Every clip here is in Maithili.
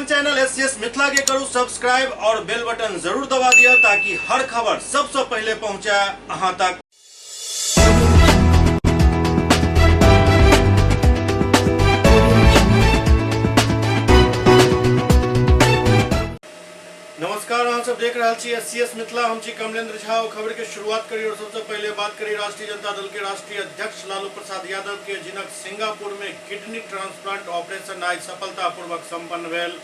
अपन channel S C S Mithila के करू सब्सक्राइब और बेल बटन जरूर दबा दिया ताकि हर खबर सबसे पहले पहुंचे अहां तक। नमस्कार, अहाँ सब देख रहल छी एस सी एस मिथिला। हम छी कमलेंद्र झा। और खबर के शुरुआत करी और सबसे पहले बात करी राष्ट्रीय जनता दल के राष्ट्रीय अध्यक्ष लालू प्रसाद यादव के, जिनक सिंगापुर में किडनी ट्रांसप्लांट ऑपरेशन आज सफलतापूर्वक संपन्न भेल।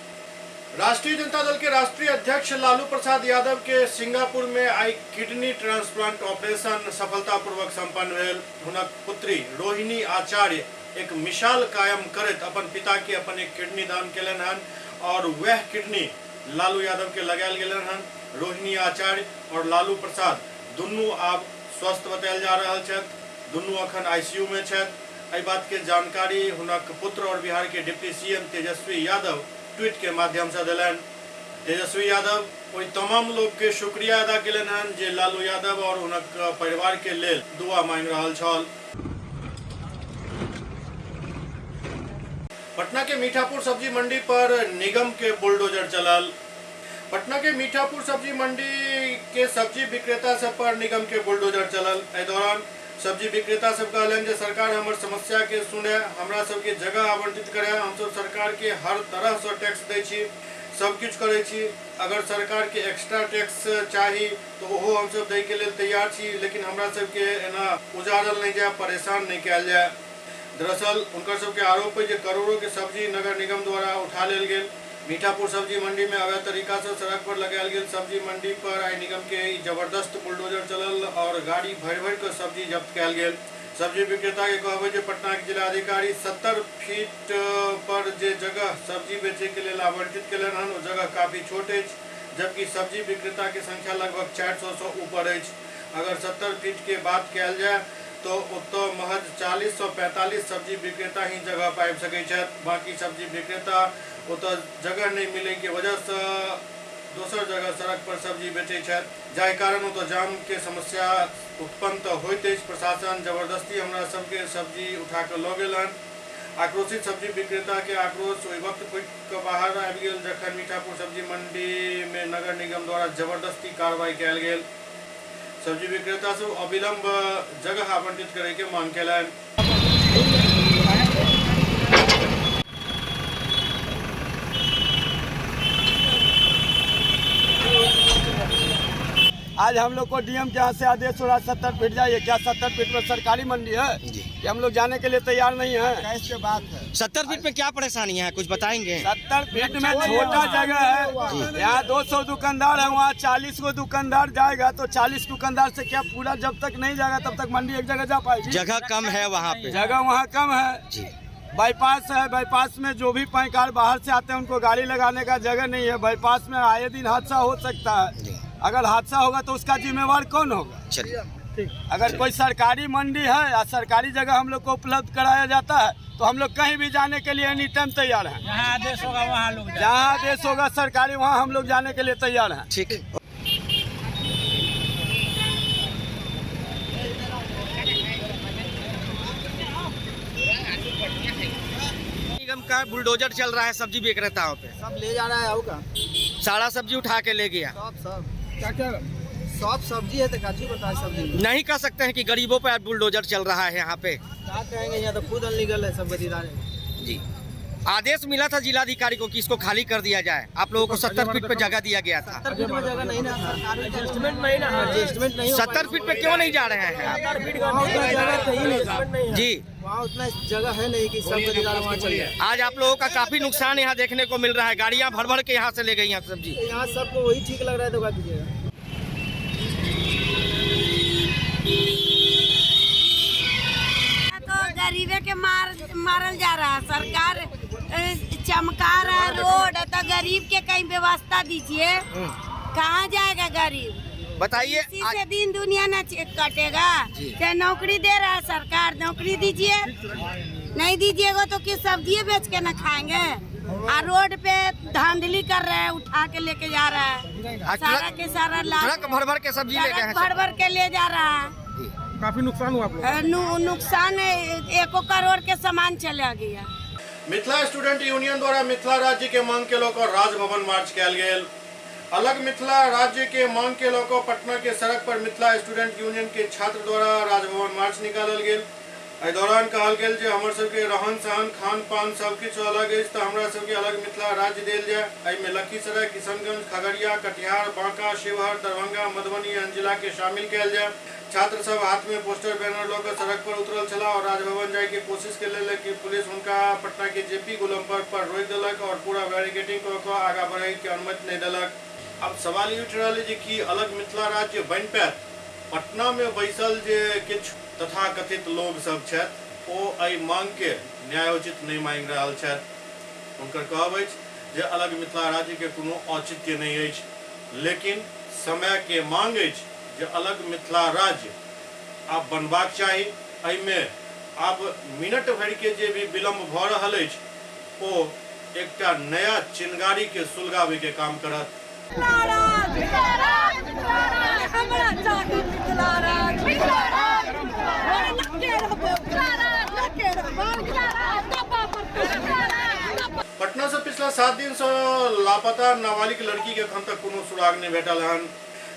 राष्ट्रीय जनता दल के राष्ट्रीय अध्यक्ष लालू प्रसाद यादव के सिंगापुर में आई किडनी ट्रांसप्लांट ऑपरेशन सफलतापूर्वक संपन्न भेल। हुनक पुत्री रोहिणी आचार्य एक मिसाल कायम करैत अपन पिता के अपन एक किडनी दान केलनि हन और वह किडनी लालू यादव के लगायल गेलनि हन। रोहिणी आचार्य और लालू प्रसाद दुनू आब स्वस्थ बतायल जा रहल छथि। दुनू अखन आईसीयू में छथि। एहि बात के जानकारी हुनक पुत्र और बिहार के deputy CM Tejashwi Yadav tweet के माध्यम से देलनि। तेजस्वी यादव ओहि तमाम लोग के शुक्रिया अदा केलनि हन जे लालू यादव और हुनक परिवार के लेल दुआ मांगि रहल छल। पटना के मीठापुर सब्जी मंडी पर निगम के बुलडोजर चलल। पटना के मीठापुर सब्जी मंडी के सब्जी विक्रेता सब पर निगम के बुलडोजर चलल। एहि दौरान सब्जी विक्रेता सब कहलनि जे सरकार हमर समस्या के सुने, हमरा सबके जगह आवंटित करे। हम सब सरकार के हर तरह से टैक्स दै छी, सब किछु करै छी। अगर सरकार के एक्स्ट्रा टैक्स चाही तो ओहो हम सब दै के लेल तैयार छी, लेकिन हमरा सबके एना उजाड़ल नहीं जाए, परेशान नहीं कयल जाए। दरअसल हुनकर सबके आरोप है जे करोड़ों के सब्जी नगर निगम द्वारा उठा लेल गेल। मीठापुर सब्जी मंडी में अवैध तरीका से सड़क पर लगायल गेल सब्जी मंडी पर आई निगम के ई जबरदस्त बुलडोजर चलल और गाड़ी भरि भरि के सब्जी जब्त कयल गेल। सब्जी विक्रेता के कहब है जे पटना के जिलाधिकारी 70 फीट पर जे जगह सब्जी बेचे के लेल आवंटित केलनि हन ओ जगह काफी छोट अछि, जबकि सब्जी विक्रेता के संख्या लगभग 400 से ऊपर अछि। अगर 70 फीट के बात कयल जाय तो ओतऽ महज 40 से 45 सब्जी विक्रेता ही जगह पाबि सकै छथि। बाकी सब्जी विक्रेता ओतऽ जगह नहीं मिले के वजह से दोसर जगह सड़क पर सब्जी बेचै छथि, जाहि कारण ओतऽ जाम के समस्या उत्पन्न तऽ होइत अछि। प्रशासन जबरदस्ती हमरा सबके सब्जी उठा कऽ लऽ गेल हन। आक्रोशित सब्जी विक्रेता के आक्रोश ओहि वक्त फूटि कऽ बाहर आबि गेल जखन मीठापुर सब्जी मंडी में नगर निगम द्वारा जबरदस्ती कार्रवाई कयल गेल। सब्जी विक्रेता सब अविलंब जगह आवंटित करे के मांग केलनि। आज हम लोग को डीएम के यहाँ से आदेश हो रहा है 70 फीट जाइए। क्या 70 फीट में सरकारी मंडी है कि हम लोग जाने के लिए तैयार नहीं है? कैसे बात है? 70 फीट में क्या परेशानी है, कुछ बताएंगे? 70 फीट में छोटा जगह है, यहाँ 200 दुकानदार है, वहाँ 40 को दुकानदार जाएगा तो 40 दुकानदार से क्या पूरा जब तक नहीं जाएगा तब तक मंडी एक जगह जा पाएगी? जगह कम है वहाँ पे, जगह वहाँ कम है जी। बाईपास है, बाईपास में जो भी पैकार बाहर से आते हैं उनको गाड़ी लगाने का जगह नहीं है। बाईपास में आए दिन हादसा हो सकता है जी। अगर हादसा होगा तो उसका जिम्मेवार कौन होगा? चलिए, अगर कोई सरकारी मंडी है या सरकारी जगह हम लोग को उपलब्ध कराया जाता है तो हम लोग कहीं भी जाने के लिए एनी टाइम तैयार हैं। जहाँ आदेश होगा वहाँ लोग जहाँ आदेश होगा सरकारी वहाँ हम लोग जाने के लिए तैयार हैं। ठीक। निगम का बुलडोजर चल रहा है सब्जी विक्रेताओं पे, सब ले जा रहा है आऊ का सारा सब्जी उठा के ले गया। सब सब क्या क्या सब सब्जी है तो काची बताए सब्जी में। नहीं कह सकते हैं कि गरीबों पे आज बुलडोजर चल रहा है यहाँ पे। क्या कहेंगे, यहाँ तो खुद अनलीगल है सब गरीदार है। जी, आदेश मिला था जिलाधिकारी को कि इसको खाली कर दिया जाए। आप लोगों को 70 फीट पे जगह दिया गया था। 70 फीट में जगह नहीं ना, एडजस्टमेंट नहीं ना, एडजस्टमेंट नहीं हो 70 फीट पे क्यों नहीं जा रहे हैं आप? वहाँ उतना जगह तो ही नहीं जी, वहाँ उतना जगह है नहीं कि सब गरीदार वहाँ चले जाए। आज आप लोगों का काफी नुकसान यहाँ देखने को मिल रहा है। गाड़ियाँ भर भर के यहाँ से ले गई हैं सब्जी। यहाँ सबको वही ठीक लग रहा है तो क्या कीजिएगा। तो गरीबे के मारल जा रहा है। सरकार चमका रहा है रोड, तो गरीब के कहीं व्यवस्था दीजिए। कहाँ जाएगा गरीब? बताइए, इसी से दिन दुनिया न कटेगा। जी। चाहे नौकरी दे रहा है सरकार, नौकरी दीजिए, नहीं दीजिएगा तो कि सब्जी बेच के न खाएंगे। और रोड पे धांधली कर रहे हैं, उठा के लेके जा रहा है आज सारा ट्रक के सारा लाद ट्रक भर भर के सब्जी ले गए हैं। भर भर के ले जा रहा है। काफी नुकसान हुआ आप लोगों नुकसान 1 करोड़ के सामान चला गया। मिथिला स्टूडेंट यूनियन द्वारा मिथिला राज्य के मांग के लऽ कऽ राजभवन मार्च कयल गेल। अलग मिथिला राज्य के मांग के लऽ कऽ पटना के सड़क पर मिथिला स्टूडेंट यूनियन के छात्र द्वारा राजभवन मार्च निकालल गेल। एहि दौरान कहल गेल जे हमर सबके रहन सहन खान पान सब किछु अलग अछि, तऽ हमरा सबके अलग मिथिला राज्य देल जाय। एहिमे लखीसराय, किशनगंज, खगड़िया, कटिहार, बांका, शिवहर, दरभंगा, मधुबनी एहन जिला के शामिल कयल जाय। छात्र सब हाथ में पोस्टर बैनर लऽ कऽ सड़क पर उतरल छलाह और राजभवन जाय के कोशिश के लेकिन पुलिस हुनका पटना के जेपी गोलंबर पर रोकि देलक और पूरा बैरिकेडिंग कऽ कऽ आगाँ बढ़ै के अनुमति नहि देलक। आब सवाल ई उठि रहल जे कि अलग मिथिला राज्य बनि पायत? पटना में बैसल जे किछु तथाकथित लोग सब छथि ओ एहि मांग के न्यायोचित नहि मांगि रहल छथि। हुनकर कहब अछि जे अलग मिथिला राज्य के कोनो औचित्य नहि अछि, लेकिन समय के मांग अछि जे अलग मिथिला राज्य आब बनबाक चाही। एहिमे आब मिनट भरि के जे भी विलम्ब भऽ रहल अछि ओ एकटा नया चिनगारी के सुलगाबै के काम करत। पटना से पिछला 7 दिन से लापता नाबालिग लड़की के एखन तक कोनो सुराग नहीं भेटल हन।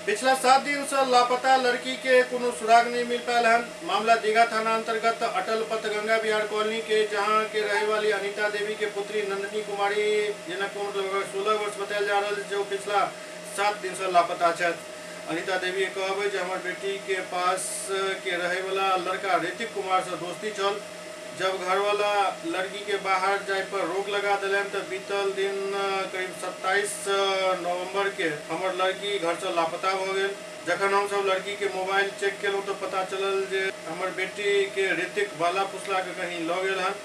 पिछला 7 दिन से लापता लड़की के कोनो सुराग नहीं मिल पायल हन। मामला दीघा थाना अंतर्गत अटल पथ गंगा विहार कॉलोनी के, जहां के रहे वाली अनिता देवी के पुत्री नंदिनी कुमारी, जिनक उम्र लगभग 16 वर्ष बतायल जा रहा, जो पिछला 7 दिन से लापता छथि। अनिता देवी के कहब जे हमर बेटी के पास के रहे वाला लड़का ऋतिक कुमार से दोस्ती छल। जब घरवाला लड़की के बाहर जाय पर रोक लगा दिलन तो बीतल दिन करीब 27 नवंबर के हमर लड़की घर से लापता भ गेल। जखन हम सब लड़की के मोबाइल चेक केलहुँ तो पता चलल जे हमर बेटी के ऋतिक बाला फुसला के कहीं लऽ गेल हन।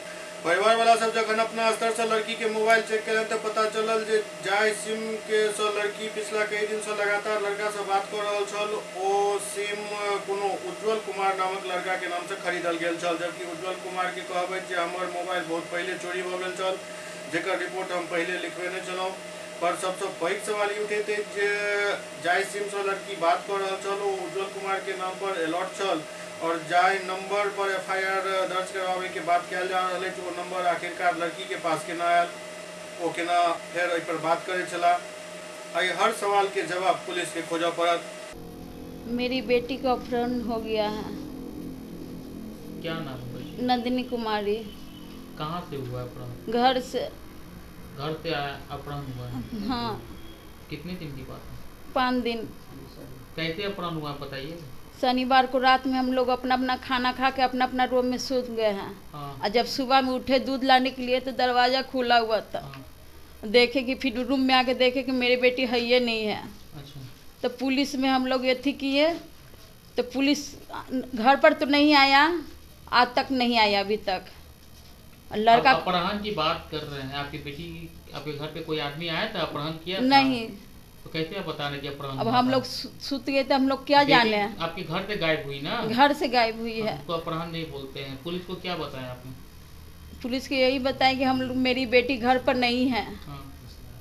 परिवार वाला सब जखन अपना स्तर से लड़की के मोबाइल चेक केलन तो पता चलल जे जाय सिम के से लड़की पिछला कई दिन से लगातार लड़का से बात कर रहल छल। ओ सिम कोनो उज्जवल कुमार नामक लड़का के नाम से खरीदल गेल छल, जबकि उज्जवल कुमार के कहब जे हमर मोबाइल बहुत पहले चोरी भऽ गेल छल, जेकर रिपोर्ट हम पहले लिखबेने छलहुँ। पर सबसे पैघ सवाल ई उठैत अछि जे जाहि सिम से लड़की बात कर रहल छल ओ उज्जवल कुमार के नाम पर अलर्ट छल और जाहि नंबर पर एफआईआर दर्ज करवावे के बात कयल जा रहल अछि ओ नंबर आखिरकार लड़की के पास केना आयल, ओ केना फेर एहि पर बात करै छलाह। एहि हर सवाल के जवाब पुलिस के खोजऽ पड़त। मेरी बेटी का अपहरण हो गया है। क्या नाम है? नंदिनी कुमारी। कहाँ से हुआ अपहरण? घर से। घर से अपहरण हुआ है? हाँ। कितने दिन की बात है? 5 दिन। कैसे अपहरण हुआ बताइए? शनिवार को रात में हम लोग अपना अपना खाना खा के अपना अपना रूम में सो गए हैं। हाँ। और जब सुबह में उठे दूध लाने के लिए तो दरवाज़ा खुला हुआ था। हाँ। देखे कि फिर रूम में आके देखे कि मेरी बेटी है ये नहीं है। अच्छा। तो पुलिस में हम लोग अथी किए तो पुलिस घर पर तो नहीं आया, आज तक नहीं आया अभी तक। लड़का अपहरण की बात कर रहे हैं, आपकी बेटी आपके घर पे कोई आदमी आया था, अपहरण किया था? नहीं। तो कैसे आप बता रहे कि अपहरण? अब हम लोग सुत गए थे, हम लोग क्या जाने। आपके घर से गायब हुई ना? घर से गायब हुई है। उसको अपहरण नहीं बोलते हैं। पुलिस को क्या बताया आपने? पुलिस को यही बताया कि हम लोग मेरी बेटी घर पर नहीं है। हाँ।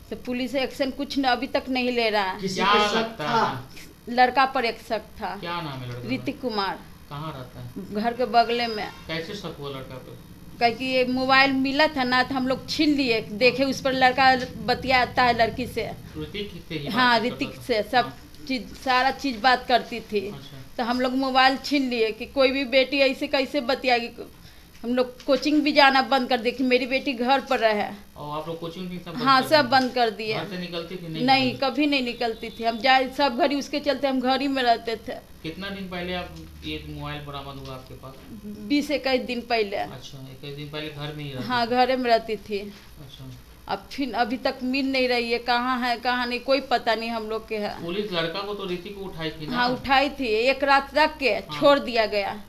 तो पुलिस एक्शन कुछ न अभी तक नहीं ले रहा है। क्या लगता है? लड़का पर एक शक था। क्या नाम है लड़का? ऋतिक कुमार। कहाँ रहता है? घर के बगले में। कैसे शक हुआ लड़का पे? क्या कि ये मोबाइल मिला था ना तो हम लोग छीन लिए, देखे उस पर लड़का बतियाता है लड़की से। ऋतिक से ही? हाँ, ऋतिक से सब चीज सारा चीज बात करती थी। अच्छा। तो हम लोग मोबाइल छीन लिए कि कोई भी बेटी ऐसे कैसे बतियाएगी। हम लोग कोचिंग भी जाना बंद कर दिए कि मेरी बेटी घर पर रहे। और आप लोग कोचिंग भी सब? हाँ, सब बंद कर दिए। घर से निकलती थी? नहीं, कभी नहीं निकलती थी। हम जाए सब घर ही उसके चलते हम घर ही में रहते थे। कितना दिन पहले आप ये मोबाइल बरामद हुआ आपके पास? 20-21 दिन पहले। अच्छा, 21 दिन पहले घर में ही रहती? हाँ, घर में रहती थी। अच्छा। अब फिर अभी तक मिल नहीं रही है, कहाँ है कहाँ नहीं कोई पता नहीं हम लोग के है। पुलिस लड़का को तो ऋतिक को उठाई थी ना? हाँ, उठाई थी, एक रात रख के छोड़ दिया गया।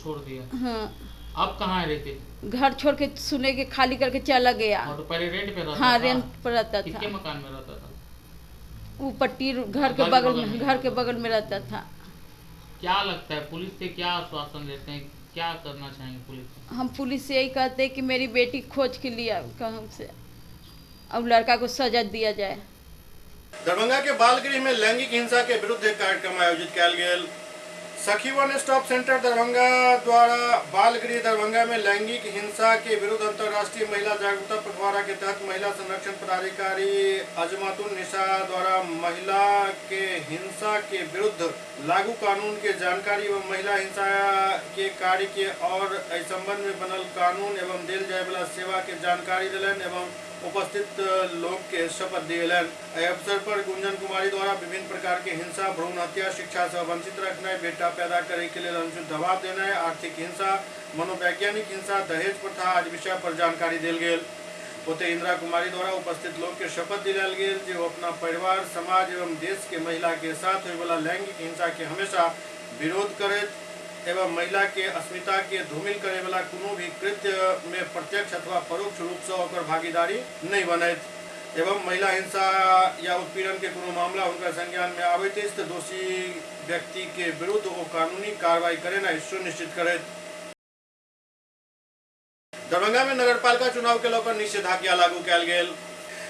छोड़ दिया? हाँ। अब कहाँ है ऋतिक? घर छोड़ के सुने के खाली करके चला गया। और तो पहले रेंट पे रहता? हाँ, रेंट पर रहता था। किसके मकान में रहता था? वो पट्टी घर के बगल में, घर के बगल में रहता था। क्या लगता है पुलिस से क्या आश्वासन देते हैं, क्या करना चाहेंगे पुलिस से? हम पुलिस से यही कहते हैं कि मेरी बेटी खोज के लिए कहूँ से, अब लड़का को सजा दिया जाए। दरभंगा के बालगृह में लैंगिक हिंसा के विरुद्ध एक कार्यक्रम आयोजित कयल गेल। Sakhi one stop centre Darbhanga द्वारा बाल गृह दरभंगा में लैंगिक हिंसा के विरुद्ध अंतर्राष्ट्रीय महिला जागरूकता पखवाड़ा के तहत महिला संरक्षण पदाधिकारी अजमातुल निशा द्वारा महिला के हिंसा के विरुद्ध लागू कानून के जानकारी एवं महिला हिंसा के कार्य के और एहि संबंध में बनल कानून एवं देल जाय वाला सेवा के जानकारी देलनि एवं उपस्थित लोग के शपथ दिएलनि। एहि अवसर पर गुंजन कुमारी द्वारा विभिन्न प्रकार के हिंसा, भ्रूण हत्या, शिक्षा से वंचित रखनाइ, बेटा पैदा करे के लेल अनुचित दबाव देनाइ, आर्थिक हिंसा, मनोवैज्ञानिक हिंसा, दहेज प्रथा आदि विषय पर जानकारी देल गेल। ओतहि इंदिरा कुमारी द्वारा उपस्थित लोग के शपथ दिलायल गेल जे ओ अपना परिवार, समाज एवं देश के महिला के साथ होय वाला लैंगिक हिंसा के हमेशा विरोध करैत एवं महिला के अस्मिता के धूमिल करे वाला कोनो भी कृत्य में प्रत्यक्ष अथवा परोक्ष रूप से ओकर भागीदारी नहीं बनैत एवं महिला हिंसा या उत्पीड़न के कोनो मामला हुनकर संज्ञान में आबैत अछि तऽ दोषी व्यक्ति के विरुद्ध ओ कानूनी कार्रवाई करेनाइ सुनिश्चित करैत। दरभंगा में नगरपालिका चुनाव के लऽ निषेधाज्ञा लागू कयल गेल।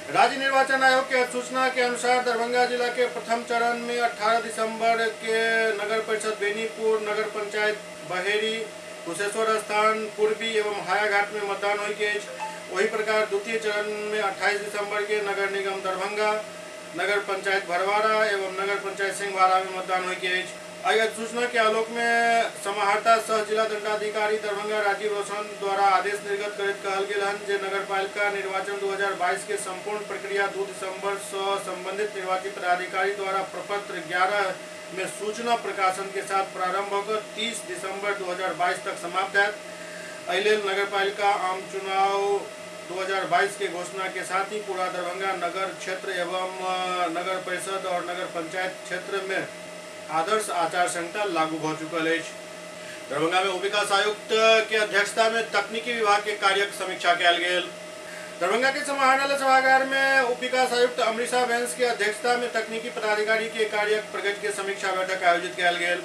राज्य निर्वाचन आयोग के अधिसूचना के अनुसार दरभंगा जिला के प्रथम चरण में 18 दिसंबर के नगर परिषद बेनीपुर, नगर पंचायत बहेरी, कुशेश्वर स्थान पूर्वी एवं हायाघाट में मतदान होय के अछि। वही प्रकार द्वितीय चरण में 28 दिसंबर के नगर निगम दरभंगा, नगर पंचायत भरवाड़ा एवं नगर पंचायत सिंहवाड़ा में मतदान होय के अछि। एहि अधिसूचना के आलोक में समाहर्ता सह जिला दंडाधिकारी दरभंगा राजीव रोशन द्वारा आदेश निर्गत करैत कहल गेल हन जे नगरपालिका निर्वाचन 2022 के संपूर्ण प्रक्रिया 2 दिसंबर से संबंधित निर्वाचित पदाधिकारी द्वारा प्रपत्र 11 में सूचना प्रकाशन के साथ प्रारंभ होकर 30 दिसंबर 2022 तक समाप्त हैत। एहि लेल नगरपालिका आम चुनाव 2022 के घोषणा के साथ ही पूरा दरभंगा नगर क्षेत्र एवं नगर परिषद और नगर पंचायत क्षेत्र में आदर्श आचार संहिता लागू भऽ चुकल अछि। दरभंगा में उप विकास आयुक्त के अध्यक्षता में तकनीकी विभाग के कार्यक समीक्षा कयल गेल। दरभंगा के समाहरणालय सभागार में उप विकास आयुक्त अमरीशा बैंस के अध्यक्षता में तकनीकी पदाधिकारी के कार्यक प्रगति के समीक्षा बैठक आयोजित कयल गेल।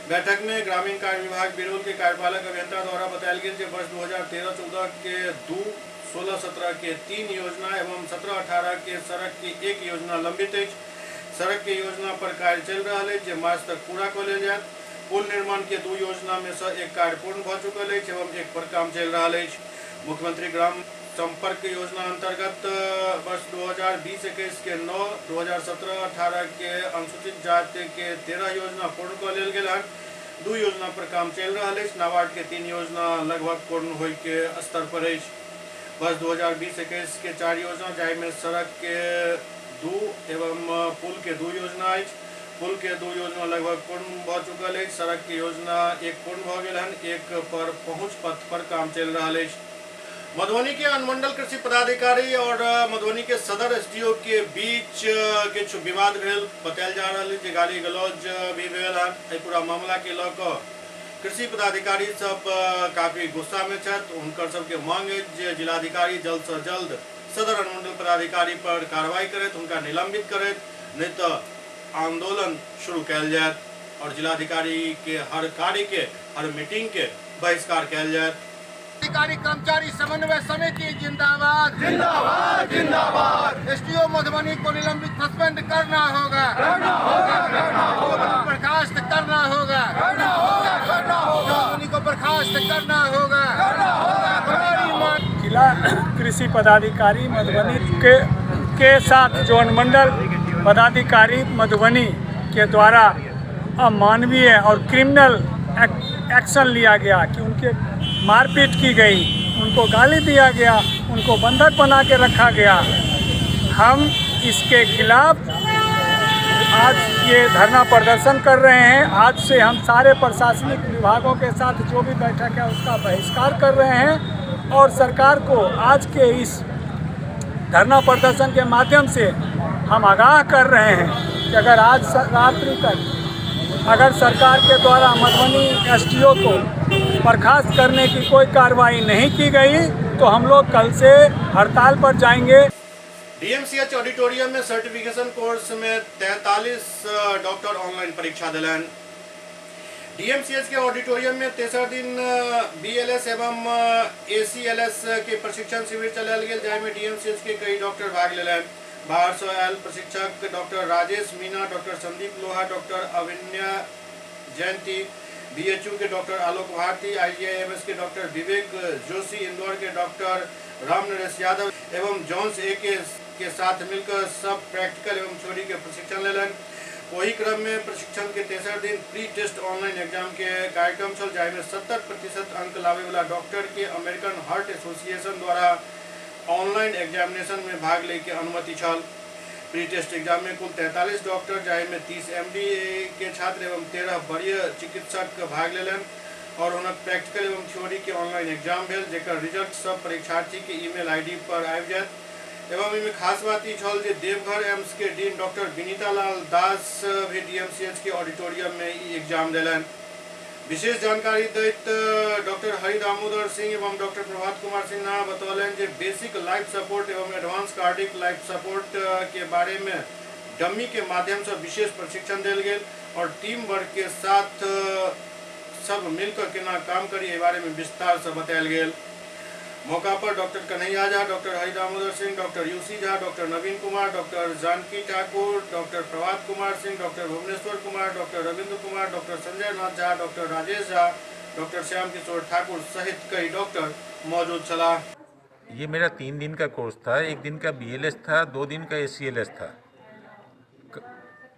बैठक में ग्रामीण कार्य विभाग बिरौल के कार्यपालक अभियंता द्वारा बतायल गेल जे वर्ष 2013-14 के 2, 16-17 के 3 योजना एवं 17-18 के सड़क की 1 योजना लंबित अछि। सड़क के योजना पर कार्य चलि रहल अछि जे मार्च तक पूरा कऽ लेल जायत। पुल निर्माण के 2 योजना में से एक कार्य पूर्ण भऽ चुकल अछि एवं एक पर काम चलि रहल अछि। मुख्यमंत्री ग्राम संपर्क योजना अंतर्गत वर्ष 2020-21 के 9, 2017-18 के अनुसूचित जाति के 13 योजना पूर्ण कऽ लेल गेल हन। 2 योजना पर काम चलि रहल अछि। नाबार्ड के 3 योजना लगभग पूर्ण होय के स्तर पर अछि। वर्ष 2020-21 के 4 योजना जाहिमे सड़क के 2 एवं पुल के 2 योजना अछि। पुल के 2 योजना लगभग पूर्ण भऽ चुकल अछि। सड़क के योजना 1 पूर्ण भऽ गेल हन, 1 पर पहुँच पथ पर काम चलि रहल अछि। मधुबनी के अनुमंडल कृषि पदाधिकारी और मधुबनी के सदर एसडीओ के बीच किछु विवाद भेल। बतायल जा रहल जे गाली गलौज भी भेल हन। एहि पूरा मामला के लऽ कऽ कृषि पदाधिकारी सब काफी गुस्सा में छथि। हुनकर सबके मांग अछि जे जिलाधिकारी जल्द से जल्द सदर अनुमंडल पदाधिकारी पर कार्रवाई करैत, हुनका निलंबित करैत, नहीं तो आंदोलन शुरू कयल जायत और जिलाधिकारी के हर कार्य के, हर मीटिंग के बहिष्कार कयल जायत। अधिकारी कर्मचारी समन्वय समिति जिंदाबाद जिंदाबाद जिंदाबाद। एसडीओ मधुबनी को निलंबित सस्पेंड करना होगा, करना होगा, करना होगा, बर्खास्त करना होगा, करना होगा, करना होगा, मधुबनी को बर्खास्त करना होगा, करना होगा। जिला कृषि पदाधिकारी मधुबनी के साथ जो अनुमंडल पदाधिकारी मधुबनी के द्वारा अमानवीय और क्रिमिनल एक्शन लिया गया कि उनके मारपीट की गई, उनको गाली दिया गया, उनको बंधक बना के रखा गया। हम इसके खिलाफ आज ये धरना प्रदर्शन कर रहे हैं। आज से हम सारे प्रशासनिक विभागों के साथ जो भी बैठक है उसका बहिष्कार कर रहे हैं और सरकार को आज के इस धरना प्रदर्शन के माध्यम से हम आगाह कर रहे हैं कि अगर आज रात्रि तक अगर सरकार के द्वारा मधुबनी एसडीओ को बर्खास्त करने की कोई कार्रवाई नहीं की गई तो हम लोग कल से हड़ताल पर जाएंगे। डीएमसीएच ऑडिटोरियम में सर्टिफिकेशन कोर्स में 43 डॉक्टर ऑनलाइन परीक्षा दिलन। डीएमसीएच के ऑडिटोरियम में तेसर दिन बीएलएस एवं एसीएलएस के प्रशिक्षण शिविर चलायल गेल, जाहिमे डीएमसीएच के कई डॉक्टर भाग लेलनि। बाहर से आयल प्रशिक्षक doctor Rajesh Meena, doctor Sandeep Loha, doctor Avinya जयंती, बीएचयू के डॉक्टर आलोक भारती, आईजीआईएमएस के डॉक्टर विवेक जोशी, इंदौर के डॉक्टर राम नरेश यादव एवं जॉन्स ए के साथ मिलकर सब प्रैक्टिकल एवं थ्योरी के प्रशिक्षण लेलनि। ओही क्रम में प्रशिक्षण के तेसर दिन प्री टेस्ट ऑनलाइन एग्जाम के कार्यक्रम छल, जाहिमे 70% अंक लावे वाला डॉक्टर के अमेरिकन हार्ट एसोसिएशन द्वारा ऑनलाइन एग्जामिनेशन में भाग ले के अनुमति छल। प्री टेस्ट एग्जाम में कुल 43 डॉक्टर, जाहिमे 30 एमडी के छात्र एवं 13 वरीय चिकित्सक भाग लेलनि और हुनक प्रैक्टिकल एवं थ्योरी के ऑनलाइन एग्जाम भेल, जेकर रिजल्ट सब परीक्षार्थी के ईमेल आईडी पर आबि जायत। एवं एहिमे खास बात ई छल जे देवघर एम्स के डीन डॉक्टर विनीता लाल दास भी डीएमसीएच के ऑडिटोरियम में ई एग्जाम देलनि। विशेष जानकारी दैत डॉक्टर हरि दामोदर सिंह एवं डॉक्टर प्रभात कुमार सिन्हा बतौलनि जे बेसिक लाइफ सपोर्ट एवं एडवांस कार्डिक लाइफ सपोर्ट के बारे में डम्मी के माध्यम से विशेष प्रशिक्षण देल गेल और टीम वर्क के साथ सब मिलकर केना काम करी एहि बारे में विस्तार से बतायल गेल। मौका पर doctor Kanhaiya Jha, doctor Hari Damodar Singh, doctor UC Jha, doctor Naveen Kumar, doctor Janki Thakur, doctor Prabhat Kumar Singh, doctor Bhubaneswar Kumar, doctor Ravindra Kumar, doctor Sanjay Nath Jha, doctor Rajesh Jha, doctor Shyam Kishore Thakur सहित कई डॉक्टर मौजूद छलाह। ये मेरा 3 दिन का कोर्स था। 1 दिन का बीएलएस था, 2 दिन का एसीएलएस था।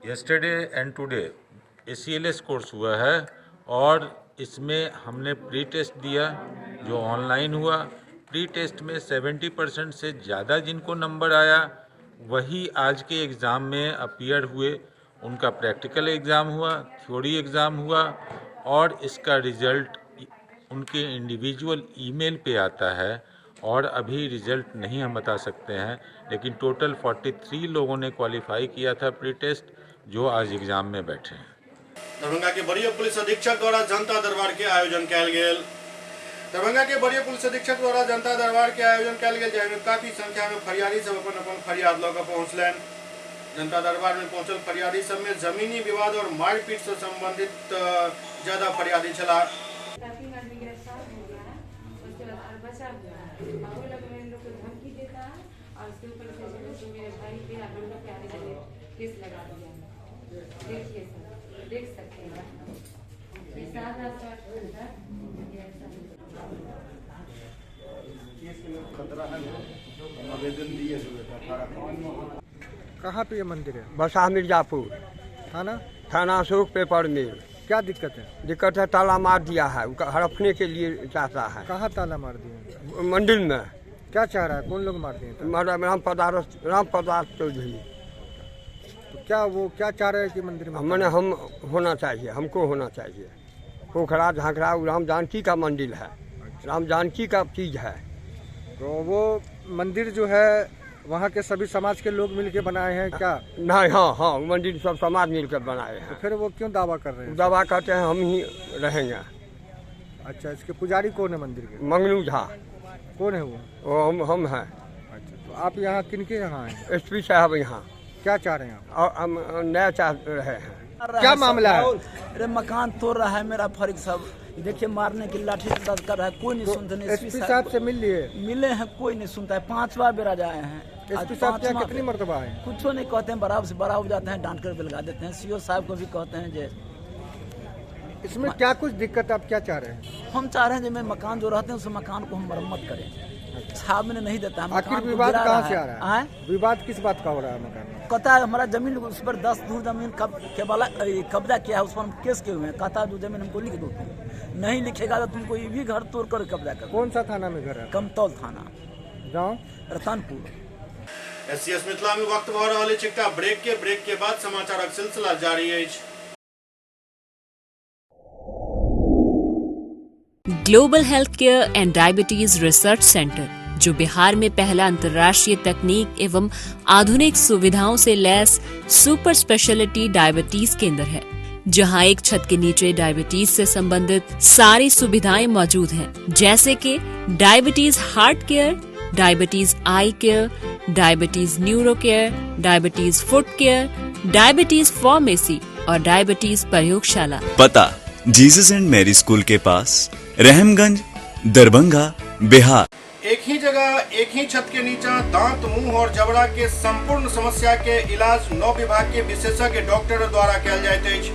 Yesterday and today ACLS course हुआ है और इसमें हमने प्री टेस्ट दिया जो ऑनलाइन हुआ। प्री टेस्ट में 70% से ज़्यादा जिनको नंबर आया वही आज के एग्ज़ाम में अपीयर हुए। उनका प्रैक्टिकल एग्ज़ाम हुआ, थ्योरी एग्ज़ाम हुआ और इसका रिज़ल्ट उनके इंडिविजुअल ईमेल पे आता है और अभी रिज़ल्ट नहीं हम बता सकते हैं, लेकिन टोटल 43 लोगों ने क्वालिफाई किया था प्री टेस्ट, जो आज एग्ज़ाम में बैठे हैं। दरभंगा के वरीय पुलिस अधीक्षक द्वारा जनता दरबार के आयोजन कयल गेल। दरभंगा के वरीय पुलिस अधीक्षक द्वारा जनता दरबार के आयोजन कयल गेल, जाहिमे काफी संख्या में फरियादी सब अपन अपन फरियाद लऽ कऽ पहुँचलनि। जनता दरबार में पहुँचल फरियादी सब में जमीनी विवाद और मारपीट से संबंधित ज्यादा फरियादी छलाह। 3 आदमी गिरफ्तार हो गया है, उसके बाद और बचा हुआ है और वो लोग मेरे लोग को धमकी देता है और उसके ऊपर से जो मेरे भाई पे और हम लोग पे आने के लिए केस लगा दिया है। देखिए सर, देख सकते हैं ये 7 8 घंटा खतरा है। आवेदन दिए कहाँ पे ये मंदिर है? बसा मिर्जापुर थाना, थाना अशोक पेपर मिल। क्या दिक्कत है? दिक्कत है ताला मार दिया है, हड़पने के लिए चाहता है। कहाँ ताला मार दिया? मंदिर में। क्या चाह रहा है? कौन लोग मार दिए? राम पदार्थ चौधरी। तो क्या वो क्या चाह रहे हैं कि मंदिर में मैंने हम होना चाहिए, हमको होना चाहिए। पोखरा झांकरा राम जानकी का मंदिर है, राम जानकी का चीज है। तो वो मंदिर जो है वहाँ के सभी समाज के लोग मिलके बनाए हैं क्या? नहीं, हाँ हाँ, मंदिर सब समाज मिलकर बनाए हैं। तो फिर वो क्यों दावा कर रहे हैं? दावा करते हैं हम ही रहेंगे। अच्छा, इसके पुजारी कौन है मंदिर के? मंगलू झा। कौन है वो? वो हम हैं। अच्छा, तो आप यहाँ किनके यहाँ हैं? एसपी साहब यहाँ। क्या चाह रहे हैं आप? और हम नया चाह रहे हैं। क्या मामला है? अरे मकान तोड़ रहा है मेरा फरीक साहब, देखिए मारने की लाठी दर्द कर रहा है, कोई नहीं सुनते। नहीं एसपी साहब से मिल लिए? मिले हैं, कोई नहीं सुनता है। 5 बार बेरा आए हैं। एसपी साहब क्या कितनी मरतबा आए? कुछ नहीं कहते हैं, बराबर से बड़ा हो जाते हैं, डांट कर लगा देते हैं। सीओ साहब को भी कहते हैं जे इसमें क्या कुछ दिक्कत, आप क्या चाह रहे हैं? हम चाह रहे हैं जो मकान जो रहते हैं उस मकान को हम मरम्मत करें। साहब ने नहीं देता। आखिर विवाद कहाँ से आ रहा है? विवाद किस बात का हो रहा है मकान में? कहता है हमारा जमीन उस पर 10 धूर जमीन कब्जा किया है, उस पर हम केस किए हुए हैं। कहता है जो जमीन हमको लिख दो, तुम नहीं लिखेगा तो तुमको ये भी घर तोड़ कर कब्जा कर। कौन सा थाना में घर है? कमतौल थाना, गाँव रतनपुर। एससीएस मिथिला में वक्त भऽ रहल अछि एकटा ब्रेक के। ब्रेक के बाद समाचारक सिलसिला जारी अछि। Global health care and diabetes research centre, जो बिहार में पहला अंतर्राष्ट्रीय तकनीक एवं आधुनिक सुविधाओं से लैस सुपर स्पेशलिटी डायबिटीज केंद्र है, जहां एक छत के नीचे डायबिटीज से संबंधित सारी सुविधाएं मौजूद हैं, जैसे कि diabetes heart care, diabetes eye care, diabetes neuro care, diabetes foot care, diabetes pharmacy और डायबिटीज प्रयोगशाला। पता जीसस एंड मैरी स्कूल के पास, रहमगंज, दरभंगा, बिहार। एक ही जगह एक ही छत के नीचा दांत, मुंह और जबड़ा के संपूर्ण समस्या के इलाज 9 विभाग के विशेषज्ञ डॉक्टर द्वारा कयल जाइत अछि।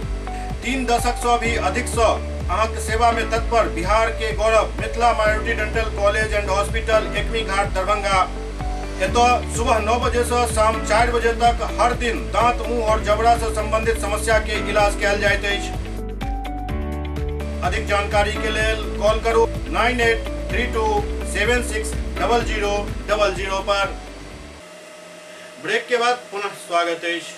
3 दशक से भी अधिक से अहाँके सेवा में तत्पर बिहार के गौरव Mithila minority dental college and hospital, Ekmi Ghat, Darbhanga. एतऽ सुबह 9 बजे से शाम 4 बजे तक हर दिन दांत, मुंह और जबड़ा से संबंधित समस्या के इलाज कयल जाइत अछि। अधिक जानकारी के लेल कॉल करू 9832 760000 पर। ब्रेक के बाद पुनः स्वागत अछि।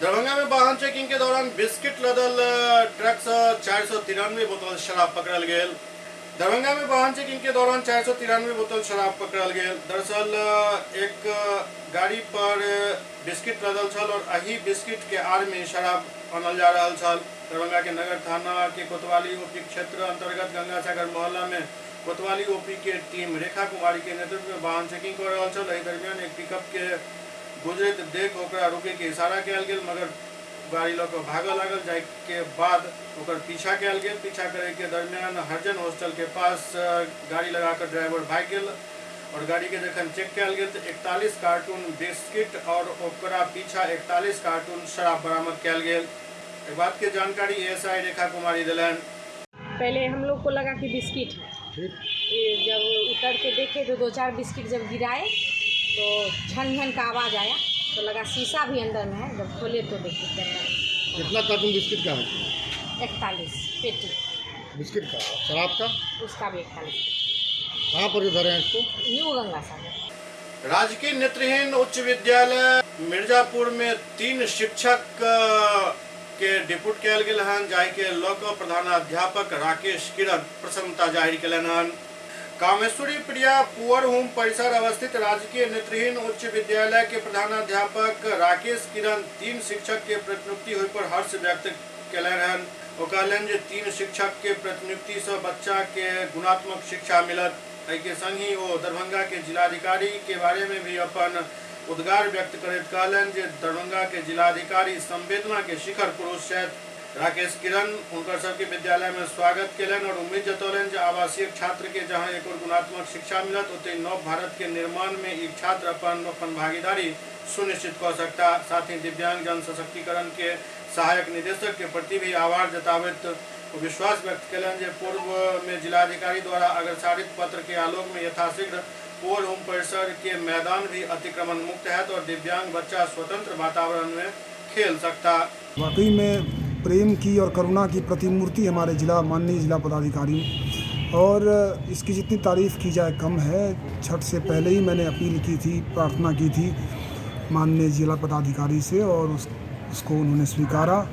दरभंगा में वाहन चेकिंग के दौरान बिस्किट लदल ट्रक से 493 बोतल शराब पकड़ल गेल। दरभंगा में वाहन चेकिंग के दौरान 493 बोतल शराब पकड़ल गेल। दरअसल एक गाड़ी पर बिस्किट लदल छल और एही बिस्किट के आड़ में शराब आनल जा रहल छल। दरभंगा के नगर थाना के कोतवाली ओपी क्षेत्र अंतर्गत गंगा सागर मोहल्ला में कोतवाली ओपी के टीम रेखा कुमारी के नेतृत्व में वाहन चेकिंग कर रहल छल। एहि दरमियान एक पिकअप के गुजरैत देख ओकरा रुके के इशारा कयल गेल, मगर गाड़ी लऽ कऽ भागऽ लागल, जाहि के बाद ओकर पीछा कयल गेल। पीछा करे के दरमियान हरजन हॉस्टल के पास गाड़ी लगा कऽ ड्राइवर भागि गेल और गाड़ी के जखन चेक कयल गेल तऽ 41 कार्टून बिस्किट और ओकरा पीछा 41 कार्टून शराब बरामद कयल गेल। एहि बात के जानकारी एएसआई रेखा कुमारी देलनि। पहले हम लोग को लगा कि बिस्किट है, ये जब उतर के देखे तो 2-4 बिस्किट जब गिराए तो झन झन का आवाज़ आया, तो लगा शीशा भी अंदर में है। जब खोले तो देखिए कितना कार्टून बिस्किट का है? 41 पेटी बिस्किट का। शराब का? उसका भी 41। कहाँ पर धरे हैं इसको? न्यू गंगा सागर। राजकीय नेत्रहीन उच्च विद्यालय मिर्जापुर में 3 शिक्षक के डिप्यूट कयल गेल हन, जाहि के लऽ कऽ प्रधानाध्यापक राकेश किरण प्रसन्नता जाहिर कयलनि हन। कामेश्वरी प्रिया पुअर होम परिसर अवस्थित राजकीय नेत्रहीन उच्च विद्यालय के प्रधानाध्यापक राकेश किरण 3 शिक्षक के प्रतिनियुक्ति होय पर हर्ष व्यक्त कयलनि हन। ओ कहलनि जे 3 शिक्षक के प्रतिनियुक्ति से बच्चा के गुणात्मक शिक्षा मिलत। एहि के संग ही ओ दरभंगा के जिलाधिकारी के बारे में भी अपन उद्गार व्यक्त करैत कहलनि जे दरभंगा के जिलाधिकारी संवेदना के शिखर पुरुष छथि। राकेश किरण हुनकर सबके विद्यालय में स्वागत कयलनि और उम्मीद जतौलनि जे आवासीय छात्र के जहां एक और गुणात्मक शिक्षा मिलत, ओतहि नव भारत के निर्माण में ई छात्र अपन अपन भागीदारी सुनिश्चित कऽ सकता। साथ ही दिव्यांग जन सशक्तिकरण के सहायक निदेशक के प्रति भी आभार जताबैत विश्वास व्यक्त कयलनि जे पूर्व में जिलाधिकारी द्वारा अग्रसारित पत्र के आलोक में यथाशीघ्र पुअर होम परिसर के मैदान भी अतिक्रमण मुक्त है और दिव्यांग बच्चा स्वतंत्र वातावरण में खेल सकता। वाकई में प्रेम की और करुणा की प्रतिमूर्ति हमारे जिला माननीय जिला पदाधिकारी, और इसकी जितनी तारीफ़ की जाए कम है। छठ से पहले ही मैंने अपील की थी, प्रार्थना की थी माननीय जिला पदाधिकारी से, और उसको उन्होंने स्वीकारा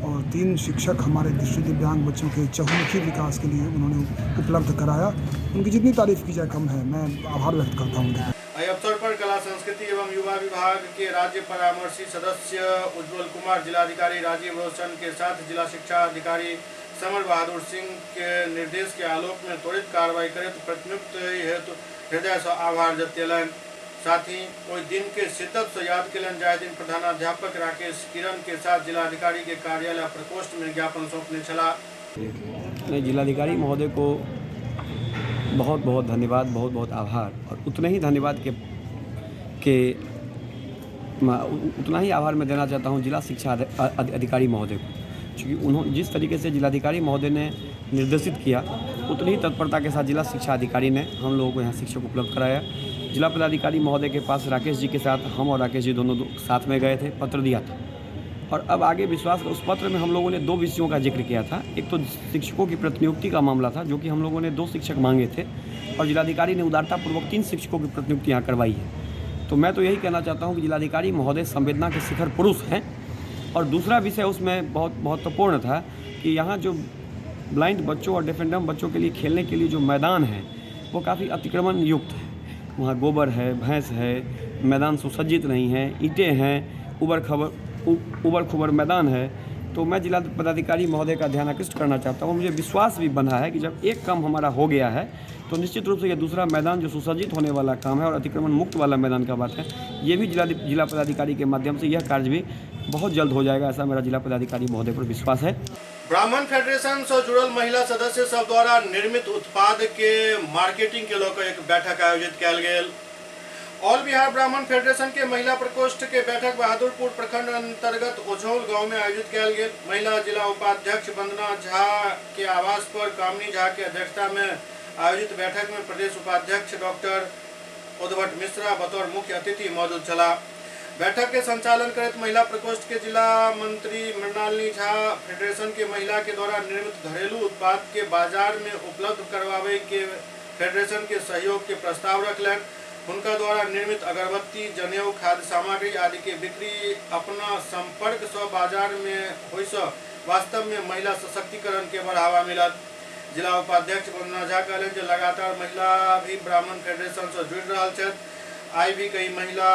और 3 शिक्षक हमारे दृष्टि दिव्यांग बच्चों के चहुमुखी विकास के लिए उन्होंने उपलब्ध कराया। उनकी जितनी तारीफ़ की जाए कम है। मैं आभार व्यक्त करता हूँ। एहि अवसर पर कला संस्कृति एवं युवा विभाग के राज्य परामर्शी सदस्य उज्जवल कुमार, जिलाधिकारी राजीव रोशन के साथ जिला शिक्षा अधिकारी समर बहादुर सिंह के निर्देश के आलोक में त्वरित कार्रवाई करैत प्रतिनियुक्त हेतु हृदय से आभार जतेलनि। साथ ही ओहि दिन के शिद्दत से याद कयलनि जाहि दिन प्रधानाध्यापक राकेश किरण के साथ जिलाधिकारी के कार्यालय प्रकोष्ठ में ज्ञापन सौंपने छलाह। नहीं, जिलाधिकारी महोदय को बहुत बहुत धन्यवाद, बहुत बहुत आभार, और उतने ही धन्यवाद के उतना ही आभार मैं देना चाहता हूँ जिला शिक्षा अधिकारी महोदय को, क्योंकि उन्होंने जिस तरीके से जिलाधिकारी महोदय ने निर्देशित किया उतनी ही तत्परता के साथ जिला शिक्षा अधिकारी ने हम लोगों को यहाँ शिक्षक उपलब्ध कराया। जिला पदाधिकारी महोदय के पास राकेश जी के साथ हम और राकेश जी दोनों साथ में गए थे, पत्र दिया था, और अब आगे विश्वास उस पत्र में हम लोगों ने 2 विषयों का जिक्र किया था। एक तो शिक्षकों की प्रतिनियुक्ति का मामला था, जो कि हम लोगों ने 2 शिक्षक मांगे थे और जिलाधिकारी ने उदारतापूर्वक 3 शिक्षकों की प्रतिनियुक्ति यहाँ करवाई है। तो मैं तो यही कहना चाहता हूँ कि जिलाधिकारी महोदय संवेदना के शिखर पुरुष हैं। और दूसरा विषय उसमें बहुत महत्वपूर्ण था कि यहाँ जो ब्लाइंड बच्चों और डिफेंडम बच्चों के लिए खेलने के लिए जो मैदान है वो काफ़ी अतिक्रमण युक्त है। वहाँ गोबर है, भैंस है, मैदान सुसज्जित नहीं है, ईंटें हैं, उबड़ खुबड़ मैदान है। तो मैं जिला पदाधिकारी महोदय का ध्यान आकृष्ट करना चाहता हूँ। मुझे विश्वास भी बंधा है कि जब एक काम हमारा हो गया है तो निश्चित रूप से यह दूसरा मैदान जो सुसज्जित होने वाला काम है और अतिक्रमण मुक्त वाला मैदान का बात है, ये भी जिला पदाधिकारी के माध्यम से यह कार्य भी बहुत जल्द हो जाएगा, ऐसा मेरा जिला पदाधिकारी महोदय पर विश्वास है। ब्राह्मण फेडरेशन से जुड़ल महिला सदस्य सब द्वारा निर्मित उत्पाद के मार्केटिंग के लऽ कऽ एक बैठक आयोजित कयल गेल। ऑल बिहार ब्राह्मण फेडरेशन के महिला प्रकोष्ठ के बैठक बहादुरपुर प्रखंड अंतर्गत ओझौल गांव में आयोजित कयल गेल। महिला जिला उपाध्यक्ष वंदना झा के आवास पर कामनी झा के अध्यक्षता में आयोजित बैठक में प्रदेश उपाध्यक्ष डॉक्टर उद्भट मिश्रा बतौर मुख्य अतिथि मौजूद छलाह। बैठक के संचालन करैत महिला प्रकोष्ठ के जिला मंत्री मृणालिनी झा फेडरेशन के महिला के द्वारा निर्मित घरेलू उत्पाद के बाजार में उपलब्ध करवावे के फेडरेशन के सहयोग के प्रस्ताव रखलनि। हुनका द्वारा निर्मित अगरबत्ती, जनेऊ, खाद्य सामग्री आदि के बिक्री अपना संपर्क से बाजार में होय से वास्तव में महिला सशक्तिकरण के बढ़ावा मिलत। जिला उपाध्यक्ष वंदना झा कहलनि जे लगातार महिला भी ब्राह्मण फेडरेशन से जुड़ रहल छथि। आइ भी कई महिला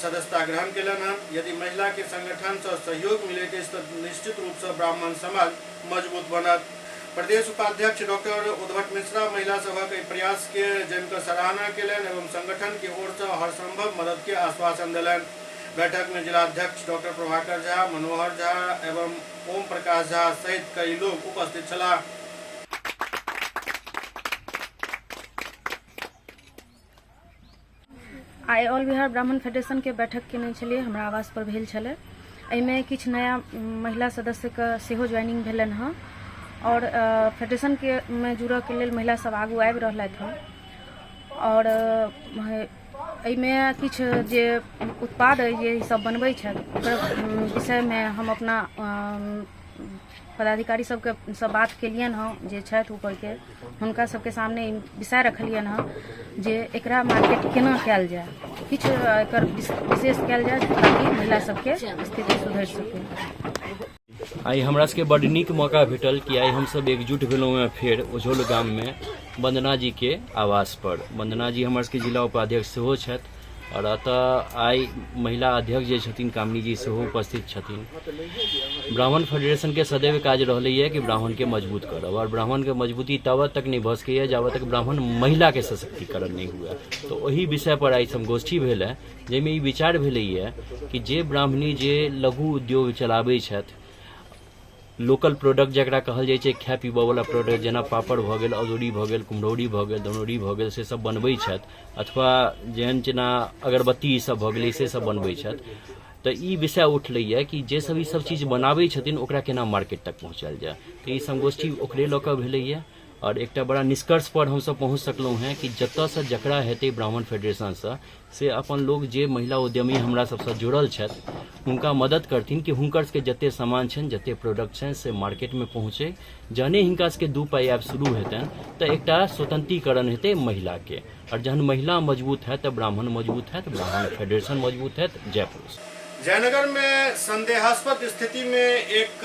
सदस्यता ग्रहण केलनि हन। यदि महिला के संगठन से सहयोग मिलैत अछि तऽ निश्चित रूप से ब्राह्मण समाज मजबूत बनत। प्रदेश उपाध्यक्ष डॉक्टर उद्भट मिश्रा महिला सभक एहि प्रयास के जमिकऽ सराहना केलनि एवं संगठन के ओर से हर संभव मदद के आश्वासन देलनि। बैठक में जिलाध्यक्ष डॉक्टर प्रभाकर झा, मनोहर झा एवं ओम प्रकाश झा सहित कई लोग उपस्थित छलाह। आइ ऑल बिहार ब्राह्मण फेडरेशन के बैठक केने छलियै, हमरा आवास पर भेल छलै। एहिमे किछु नया महिला सदस्यके सेहो ज्वाइनिंग भेलनि हँ और फेडरेशन के में जुड़ऽ के लेल महिला सब आगू आबि रहलथि हँ। और एहिमे किछु जे उत्पाद अइ जे सब बनबै छथि ओकर विषयमे हम अपना पदाधिकारी सबके से बात केलियनि हँ, जे छथि ऊपरके हुनका सबके सामने ई विषय रखलियनि हँ जे एकरा मार्केट केना कयल जाय, किछु एकर विशेष कयल जाय ताकि महिला सबके स्थिति सुधरि सकै। आइ हमरा सबके बड नीक मौका भेटल कि आइ हमसब एकजुट भेलहुँ हेँ फेर ओझौल गाममे वंदना जी के आवास पर। वंदना जी हमर सबके जिला उपाध्यक्ष सेहो छथि और एतऽ आइ महिला अध्यक्ष जे छथिन कामिनी जी सेहो उपस्थित छथिन। ब्राह्मण फेडरेशनके सदैव काज रहलैए कि ब्राह्मणके मजबूत करब और ब्राह्मणके मजबूती ताबत तक नहि भऽ सकैए जाबत तक ब्राह्मण महिलाके सशक्तिकरण नहि हुए। तऽ ओहि विषयपर आइ संगोष्ठी भेल हँ जाहिमे ई विचार भेलैए कि जे ब्राह्मणी जे लघु उद्योग चलाबै छथि, लोकल प्रोडक्ट जकरा कहल जाइ छै, खाय पीबयवला प्रोडक्ट जेना पापड़ भऽ गेल, अदौरी भऽ गेल, कुम्हरौरी भऽ गेल, दनौरी भऽ गेल, से सब बनबै छथि अथवा जेहन जेना अगरबत्ती ई सब भऽ गेलै से सब बनबै छथि। तऽ ई विषय उठलैए कि जे सब ई सब चीज बनाबै छथिन ओकरा केना मार्केट तक पहुँचायल जाय। तऽ ई संगोष्ठी ओकरे लऽ कऽ भेलैए और एकटा बड़ा निष्कर्ष पर हमसब पहुँच सकलहुँ हेँ कि जतऽसँ जकरा हेतै ब्राह्मण फेडरेशनसँ से अपन लोक जे महिला उद्यमी हमरा सबसँ जुड़ल छथि हुनका मदद करथिन कि हुनकर सबके जते सामान छनि, जते प्रोडक्ट छनि से मार्केटमे पहुँचै। जहने हिनका सबके 2 पाइ आबि शुरू हेतनि तऽ एकटा स्वतंत्रीकरण हेतै महिलाके और जहन महिला मजबूत हैत तऽ ब्राह्मण मजबूत हैत, ब्राह्मण फेडरेशन मजबूत हैत। जय पुरुष। जयनगर में संदेहास्पद स्थिति में एक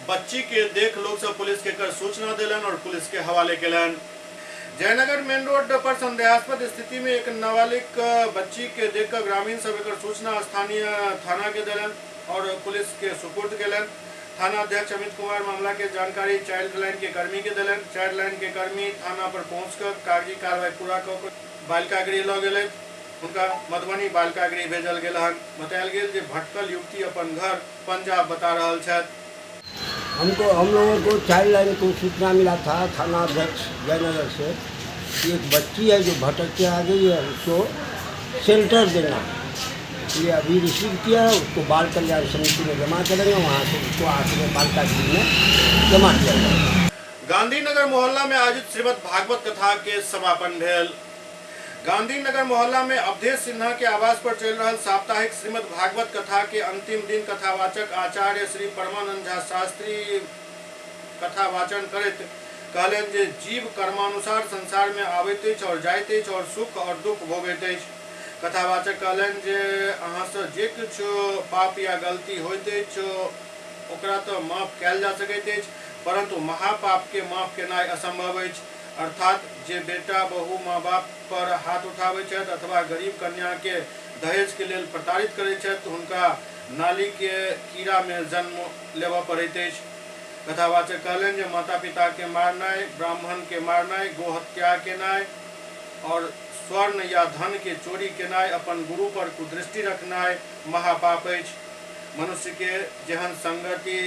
बच्ची के देख लोग सब पुलिस के कर सूचना दिलन और पुलिस के हवाले केलन। जयनगर मेन रोड पर संदेहास्पद स्थिति में एक नाबालिग बच्ची के देखकर ग्रामीण सब एकर सूचना स्थानीय थाना के दिलन और पुलिस के सुपुर्द केलन। थाना अध्यक्ष अमित कुमार मामला के जानकारी चाइल्ड लाइन के कर्मी के दिलन। चाइल्ड लाइन के कर्मी थाना पर पहुंचकर कागजी कार्रवाई पूरा कऽ बालिका गृह लऽ गेलथि। हुनका मधुबनी बालिका गृह भेजल गेल हन। बतायल गेल जे भटकल युवती अपन घर पंजाब बता रहल छथि। हमको हम लोगों को चाइल्ड लाइन को सूचना मिला था थाना अध्यक्ष जयनगर से कि एक बच्ची है जो भटक के आ गई है, उसको शेल्टर देना है। ये अभी रिसीव किया है, उसको बाल कल्याण समिति में जमा करेंगे, वहाँ से उसको आके बालिका गृह में जमा किया जाएगा। गांधीनगर मोहल्ला में आयोजित श्रीमद् भागवत कथा के समापन भेल। गांधीनगर मोहल्ला में अवधेश सिन्हा के आवास पर चल रहा साप्ताहिक श्रीमद् भागवत कथा के अंतिम दिन कथावाचक आचार्य श्री परमानंद झा शास्त्री कथावाचन करैत कहलनि जे जीव कर्मानुसार संसार में आबैत अछि और जाइत अछि और सुख और दुख भोगैत अछि। कथावाचक कहलनि जे अहाँ से जे किछु पाप या गलती होइत अछि ओकरा तऽ माफ कयल जा सकैत अछि, परंतु महापाप के माफ केनाइ असंभव अछि। अर्थात जे बेटा बहु माँ बाप पर हाथ उठाबै छथि अथवा गरीब कन्या के दहेज के लेल प्रताड़ित करैत छथि हुनका नाली के कीड़ा में जन्म लेबऽ पड़ैत अछि। कथावाचक कहलनि जे माता पिता के मारनाइ, ब्राह्मण के मारनाइ, गोहत्या केनाइ और स्वर्ण या धन के चोरी केनाइ, अपन गुरु पर कुदृष्टि रखनाइ महापाप अछि। मनुष्य के जेहन संगति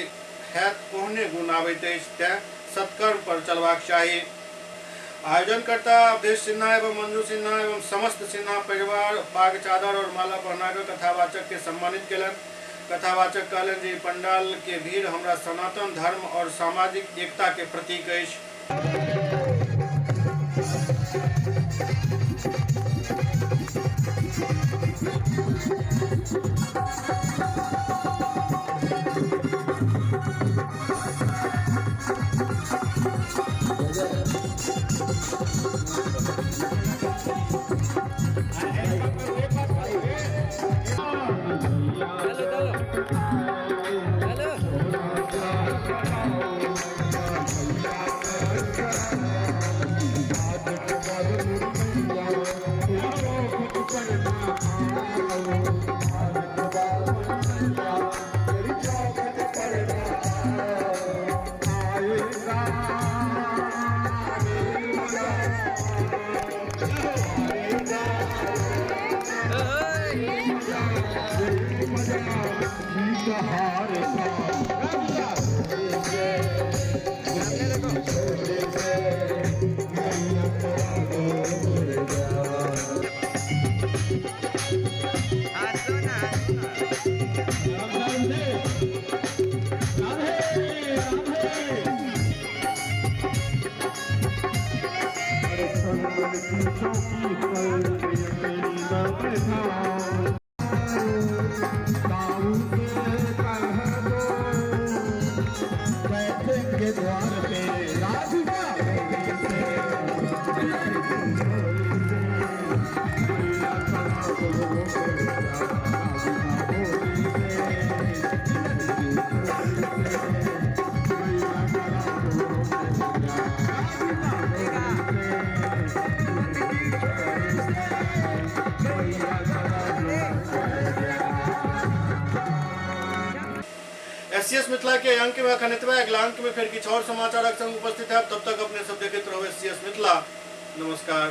हैत ओहने गुण आबैत अछि, तें सत्कर्म पर चलबाक चाही। आयोजनकर्ता अवधेश सिन्हा एवं मंजू सिन्हा एवं समस्त सिन्हा परिवार पाग चादर और माला पहनाकर कथावाचक के सम्मानित केलनि। कथावाचक कहलनि जे ई पंडाल के भीड़ हमरा सनातन धर्म और सामाजिक एकता के प्रतीक अछि। एससीएस मिथिला के अंक में अखन एतबे। अगला अंक में फिर किछु और समाचारक संग उपस्थित है। तब तक अपने सब देखैत रहू एससीएस मिथिला। नमस्कार।